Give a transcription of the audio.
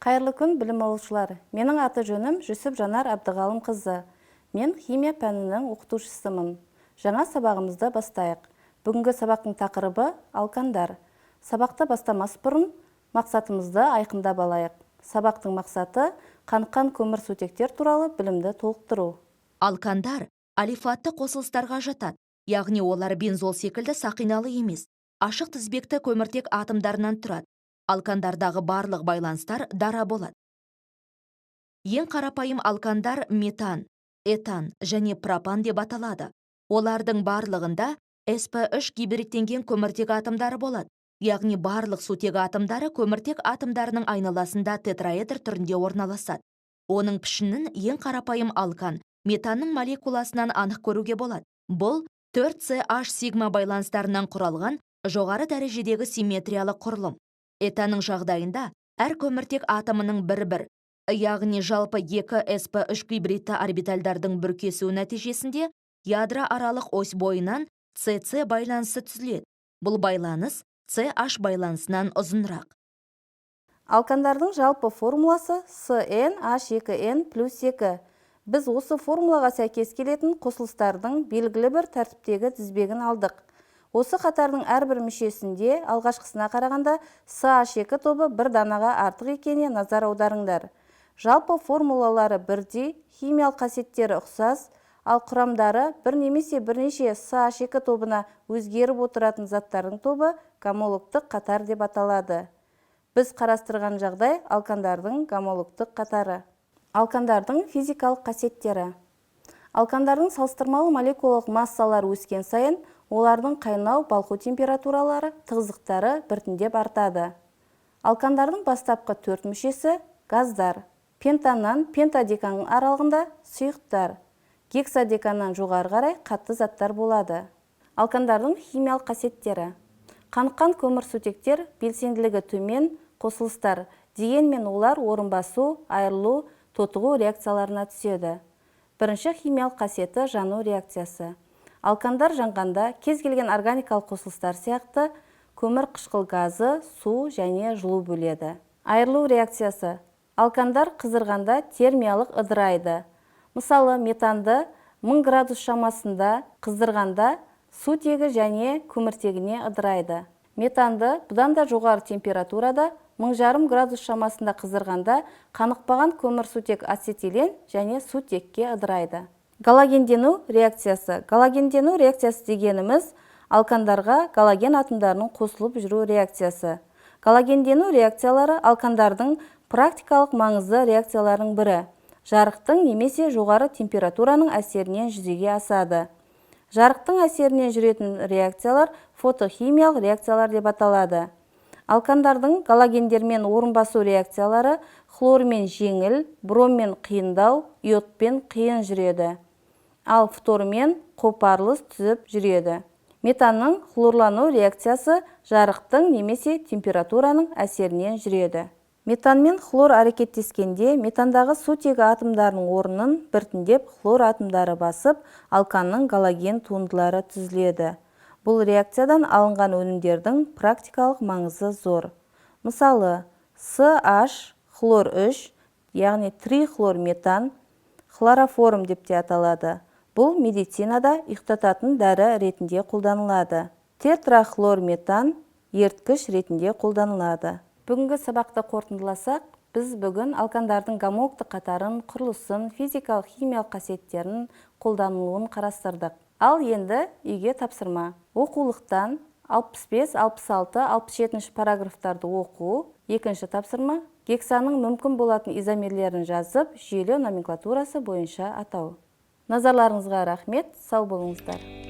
Қайырлы күн, білім алушылар. Менің аты жөнім Жүсіп Жанар Әбдіғалымқызы. Мен химия пәнінің оқытушысымын. Жаңа сабағымызды бастайық. Бүгінгі сабақтың тақырыбы алкандар. Сабақты бастамас бұрын мақсатымызды айқындап алайық. Сабақтың мақсаты қаныққан көмірсутектер туралы білімді толықтыру. Алкандар алифатты қосылыстарға жатады, яғни олар бензол секілді сақиналы емес, ашық тізбекті көміртек атомдарынан тұрады. Алкандардағы барлық байланыстар дара болады. Ең қарапайым алкандар метан, этан және пропан деп аталады. Олардың барлығында sp3 гибридтенген көміртек атомдары болады, яғни барлық сутегі атомдары көміртек атомдарының айналасында тетраэдр түрінде орналасады. Оның пішінін ең қарапайым алкан метанның молекуласынан анық көруге болады. Бұл 4CH сигма байланыстарынан құралған жоғары дәрежедегі симметриялы құрылым. Этанның жағдайында әр көміртек атомының бір-бір, яғни жалпы 2 sp3 гибридті орбитальдардың бүркесуі нәтижесінде ядро аралық ось бойынан CC байланысы түзіледі. Бұл байланыс CH байланысынан ұзынырақ. Алкандардың жалпы формуласы CnH2n плюс 2. Біз осы формулаға сәйкес келетін қосылыстардың белгілі бір тәртіптегі тізбегін алдық. Осы қатардың әрбір мүшесінде алғашқысына қарағанда CH2 тобы бір данаға артық екеніне назар аударыңдар. Жалпы формулалары бірдей, химиялық қасиеттері ұқсас, ал құрамдары бір немесе бірнеше CH2 тобына өзгеріп отыратын заттардың тобы гомологтық қатар деп аталады. Біз қарастырған жағдай алкандардың гомологтық қатары. Алкандардың физикалық қасиеттері. Алкандардың салыстырмалы молекулалық массалары өскен сайын олардың қайнау, балқу температуралары, тығыздықтары біртіндеп артады. Алкандардың бастапқы 4 мүшесі газдар. Пентаннан пентадекан аралығында сұйықтар. Гексадеканнан жоғары қарай қатты заттар болады. Алкандардың химиялық қасиеттері. Қаныққан көмірсутектер белсенділігі төмен қосылыстар, дегенмен олар орынбасу, айырылу, тотығу реакцияларына түседі. Бірінші химиялық қасиеті жану реакциясы. Алкандар жанғанда кез келген органикалық қосылыстар сияқты көмір қышқыл газы, су және жылу бөледі. Айырылу реакциясы. Алкандар қыздырғанда термиялық ыдырайды. Мысалы, метанды 1000 градус шамасында қыздырғанда сутегі және көміртегіне ыдырайды. Метанды бұдан да жоғары температурада 1500 градус шамасында қыздырғанда қанықпаған көмірсутек ацетилен және сутекке ыдырайды. Галогендену реакциясы. Галогендену реакциясы дегеніміз алкандарға галоген атомдарының қосылып жүру реакциясы. Галогендену реакциялары алкандардың практикалық маңызды реакцияларының бірі. Жарықтың немесе жоғары температураның әсерінен жүзеге асады. Жарықтың әсерінен жүретін реакциялар фотохимиялық реакциялар деп аталады. Алкандардың галогендермен орынбасу реакциялары хлормен жеңіл, броммен қиындау, йодпен қиын жүреді. Ал фтормен қопарылыс түзіп жүреді. Метанның хлорлану реакциясы жарықтың немесе температураның әсерінен жүреді. Метанмен хлор әрекеттескенде метандағы сутегі атомдарының орнын біртіндеп хлор атомдары басып, алканның галоген туындылары түзіледі. Бұл реакциядан алынған өнімдердің практикалық маңызы зор. Мысалы, CH хлор 3, яғни трихлорметан, хлороформ деп те аталады. Бұл медицинада ұйықтататын дәрі ретінде қолданылады. Тетрахлорметан еріткіш ретінде қолданылады. Бүгінгі сабақты қорытындыласақ, біз бүгін алкандардың гомологтық қатарын, құрылысын, физикалық, химиялық қасиеттерін, қолданылуын қарастырдық. Ал енді үйге тапсырма. Оқулықтан 65, 66, 67 параграфтарды оқу. Екінші тапсырма гексанның мүмкін болатын изомерлерін жазып, жүйелеу номенклатурасы бойынша атау. Назарларыңызға рахмет, сау болыңыздар.